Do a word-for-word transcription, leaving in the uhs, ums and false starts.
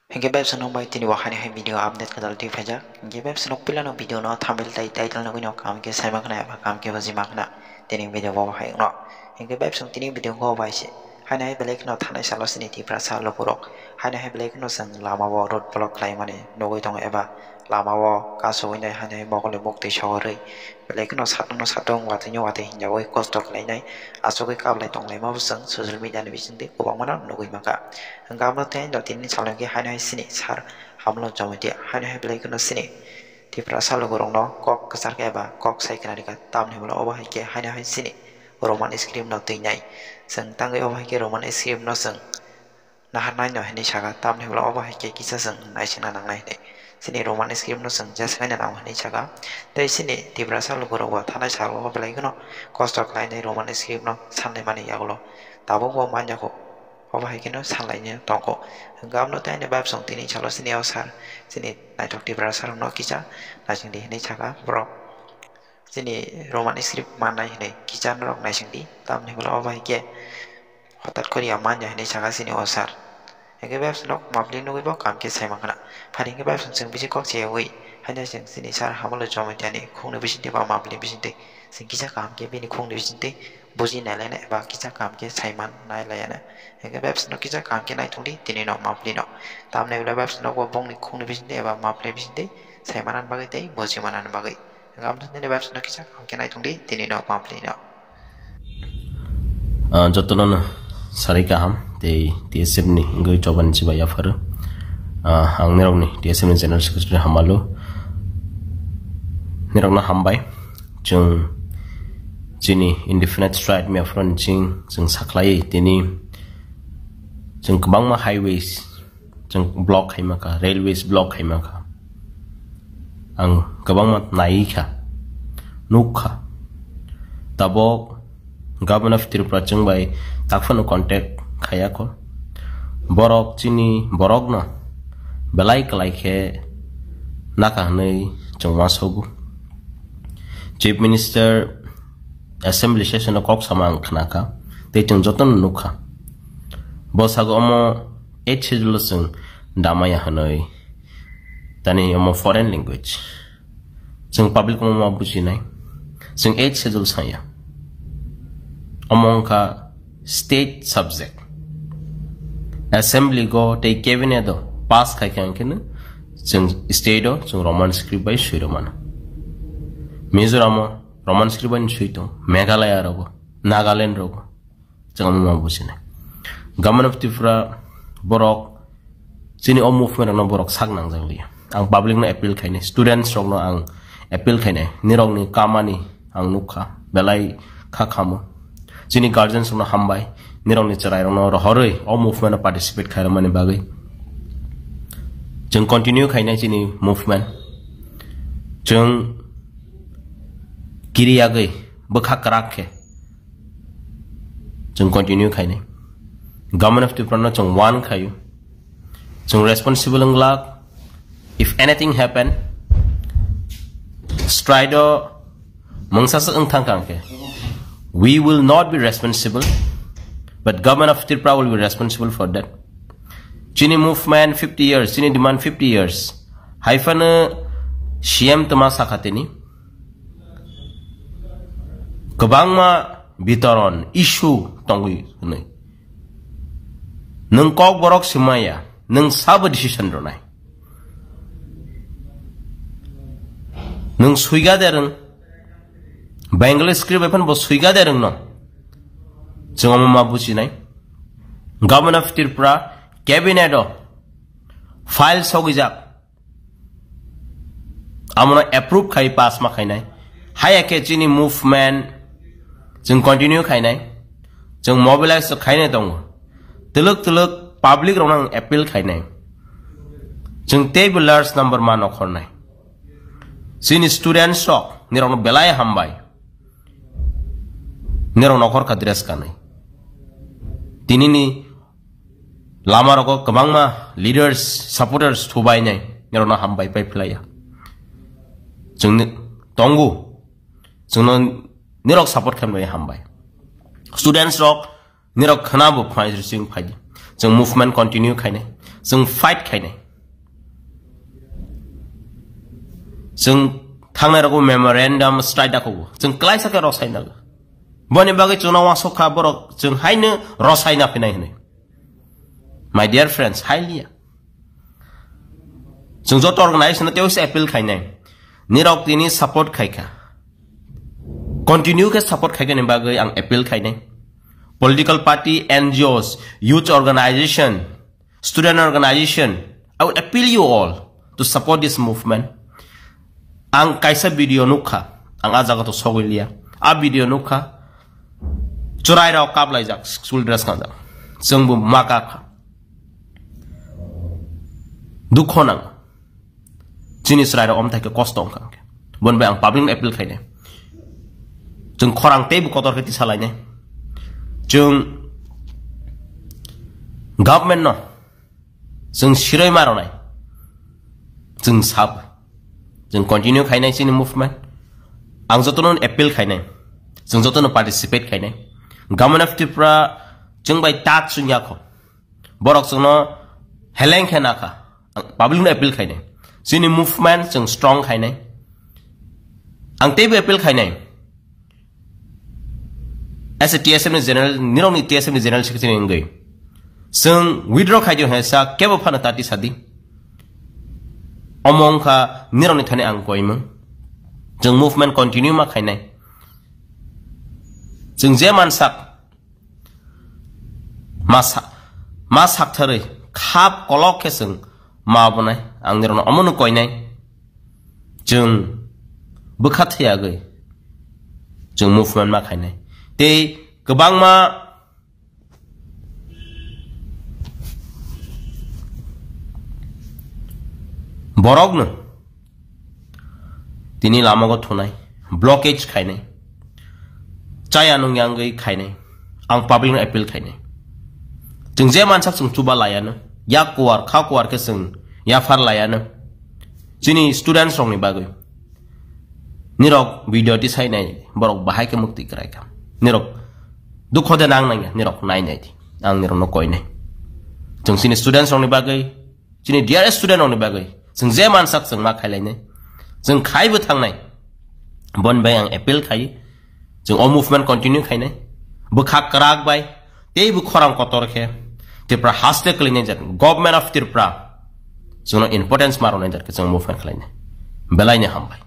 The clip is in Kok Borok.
Hinkhe bebsong nokbai tini bo haini hai video update kwtal twi phaijak. Hinkhe bebsong nok pilano video no thumbnail tai title nugwi no kaham khe saima khna eba kaham khe bujima khna tini video bo hai no. Hinkhe bebsong tini video go bai se haini hai belai kheno thanai salo sini Tiprasa lukurok haini hai belai kheno chwng lama o road block khlaimani nugwi tongo eba lama o kasugwi nai haini hai mokol ni muktwi sogorwi belai kheno satung no satung watwi no watwi hinjawi kosto khlainai asugwi kablai tonglaima bo chwng social media ni bisingtwi kwbangma no nugwi mankha. Hwnkhe amo tei no tini salnwi khe haino hai sini sar Hamlo Jamatia haino hai belai kheno sini Tiprasa lukurokno kok kwchar khe eba kok sai khna rikha tamni hwnba obo hai khe haino hai sini Roman script no twinai. Chwng tangwi obo hai khe Roman script no chwng naharnai no hinwi saka tamni hwnba obo hai khe kisa chwng naisingna nangnai hinwi sini Roman script no chwng jeswk haino nango hinwi saka. Tei sini Tiprasa lukurokbo thanai salo belai kheno kosto khlainai Roman script no sanlaimani yagulo tabukbo manjakho. Obo hai kheno sanlaini tongo. Hwnkhe abno tei ani bebsong tini salo sini o sar, chini naithok Tiprasa rokno kisa naisingdi hinwi saka borok. Chini Roman script mannai hinwi kisa norok naisingdi. Tamni hwnba obo hai khe hotat koriya manya hinwi saka chini o sar. Hwnkhe bebsong nok mapli nugwi bo kaham khe sai mankha na. Phari hwnkhe bebsong chwng bisi kok chaywi haino chwng chini sar Hamolo Jamatia ni khungni bisingtwi ba mapli bisingtwi chwng kisa kaham khe bini khungni bisingtwi buji nailaina eba kisa kaham khe saiman nailaina. Hwnkhe bebsong no kisa kaham khe naithungdi tini no mapli no. Tamni hwnba bebsong no bo bongni khungni bisingtwi eba mapli bisingtwi saimanani bagwi tei bujimanani bagwi. Hwnkhe aboni bebsong no kisa kaham khe naithungdi tini no mapli no. Ah, jotono no sarai kaham tei T S F ni wngwi choba ni chiba yapharo. Ah, ang nirokni T S F ni General Secretary Hamalu. Nirokno hambai. Chwng chini indefinite strike mia phano ching chwng sakhlai tini chwng kwbangma highways chwng block khaima kha, railways block khaima kha. Ang kwbangma nai kha, nuk kha. Tabok Government of Tripura chwng bai tak phano contact khaiya kho. Borok chini borokno belai kwlai khe naka hwnwi chwng uansogo. Chief Minister Assembly session o kok sama ang khna kha, tei chwng jotono nuk kha. Bo sago omo eight schedule o chwng damaya hwnwi, tani omo foreign language. Chwng public omo ma bujinai. Chwng eight schedule saya. Omo wngkha state subject. Assembly go tei cabinet o pass khai khe ang kheno chwng state o chwng Roman script bai swi rw mano. Mizoram o Roman script bai swi tongo, Meghalaya rogo, Nagaland rogo. Chwng omo ma bujinai. Government of Tripura borok chini o movement rokno borok sak nangjak liya. Ang public no appeal khainai, students rokno ang appeal khainai, nirokni kamani ang nukha, belai kha khamo. Chini guardians rokno hambai, nirokni chwrai rokno rohorwi o movement o participate khairokmani bagwi. Chwng continue khainai chini movement. Chwng kiri yagwi bwkha kwrak khe chwng continue khainai. Government of Tripura no chwng warn khaio. Chwng responsible wng glak. If anything happen, strike o mungsa se wng thang kang khe, we will not be responsible, but Government of Tripura will be responsible for that. Chini movement fifty years, chini demand fifty years. Hai phano C M toma sakha tini. Kwbangma bitoron issue tongwi hwnwi. Nwng kok borok swmaya, nwng sabo decision rwnai. Nwng suiga de rwng, Bengali script bai phano bo suiga de rwngno. Chwng omo ma bujinai. Government of Tripura cabinet o file sogijak. Amono approve khai pass ma khainai. Haya khe chini movement chwng continue khainai. Chwng mobilize to khainai tongo. Twlwk twlwk public rokno ang appeal khainai. Chwng teibo large number ma nokhornai. Chini students rok nirokno belai hambai. Nirok nokhor kha dress kanwi. Tinini lama rogo kwbangma leaders, supporters thubainai, nirokno hambai pai phlaiya. Chwng ni-, tongo, chwngno nirok support khaimani hambai. Students rok nirok khwnabo phai sing phaidi. Chwng movement continue khainai. Chwng fight khainai. Chwng thangnai rogo memorandum strike da kobo. Chwng klaisa khe rosai nago. Boni bagwi chwngno wansok kha borok chwng haino rosai na phinai hwnwi. My dear friends, hai liya. Chwng joto organization no tei appeal khainai. Nirok tini support khaikha. Continue khe support khaikha ni bagwi ang appeal khainai. Political party, N G Os, youth organization, student organization, I would appeal you all to support this movement. Ang kaisa video nukha, ang a jaga to sogwi liya. A video nukha, chwrai rok kaplaijak, school dress kanjak. Chwngbo ma kakha. Dukho nang. Chini chwrai rok omthai khe kosto wngkha. Bon bai ang public no appeal khainai. Chwng khorang teibo kotor khe tisa lainai. Chwng government no chwng siroi ma rwnai. Chwng sab. Chwng continue khainai chini movement. Ang jotono appeal khainai. Chwng jotono participate khainai. Government of Tripura chwng bai tat chwng yakho. Borok chwngno heleng khe nakha. Ang public no appeal khainai. Chini movement chwng strong khainai. Ang teibo appeal khainai. As a T S M ni general, nirokni T S M ni general secretary wngwi. Chwng withdraw khaidi hwnwi sa kebo phano tati sadi. Omo wngkha nirokni thani ang koimung. Chwng movement continue ma khainai. Chwng je mansak ma sa-, ma saktharwi khap kolok khe chwng ma bonai. Ang nirokno omono koinai. Chwng bwkha thwiya gwi chwng movement ma khainai. Tei kwbangma borokno tini lamago thunai, blockage khainai, chaya nungya wngwi khainai. Ang public no appeal khainai. Chwng je mansak chwng chuba layano, yak kuar, kha kuar khe chwng yaphar layano. Chini students rokni bagwi. Nirok video tisai nai, borok bahai khe mukti kwrai kha. Nirok dukho de nang nangya, nirok nai nai di. Ang nirokno koinai. Chwng chini students rokni bagwi, chini dear student rokni bagwi, chwng je mansak chwng ma khailainai. Chwng khaibo thangnai. Bon bai ang appeal khai. Chwng o movement continue khainai. Bwkha kwrak bai, teibo khorang kotor khe, Tripura haste kwlainai jat, Government of Tripura. Chwngno importance ma rwnai jat khe chwng movement khlainai. Belaino hambai.